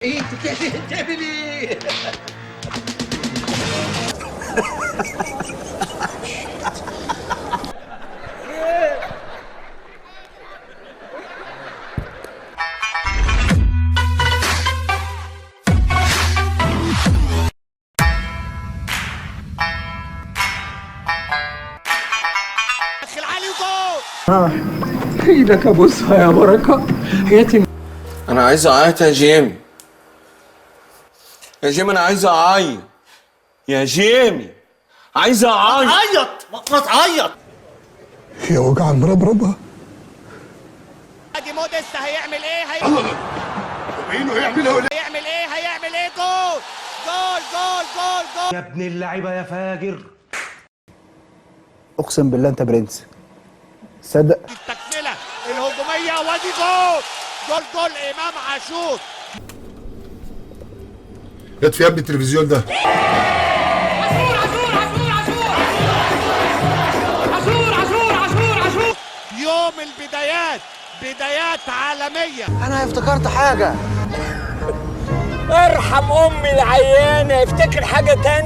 ايه انت بتعمل ايه؟ دخل علي وجول. ايدك ابوسها يا بركه حياتي. انا عايز اعيط يا جيمي، يا جيمي انا عايز اعيط يا جيمي، عايز اعيط. عيط، ما تعيط. يا وجع المربربة. ادي موديست هيعمل ايه؟ هيعمل ايه؟ هيعمل ايه؟ جول جول جول جول جول. يا ابن اللعيبة يا فاجر. اقسم بالله انت برنس، صدق. التكملة الهجومية وادي جول جول جول امام عاشور. اطفي يا ابني التلفزيون ده. عاشور عاشور عاشور عاشور عاشور عاشور عاشور عاشور. يوم البدايات، بدايات عالمية. انا افتكرت حاجة. ارحم امي العيانه، افتكر حاجة تانية.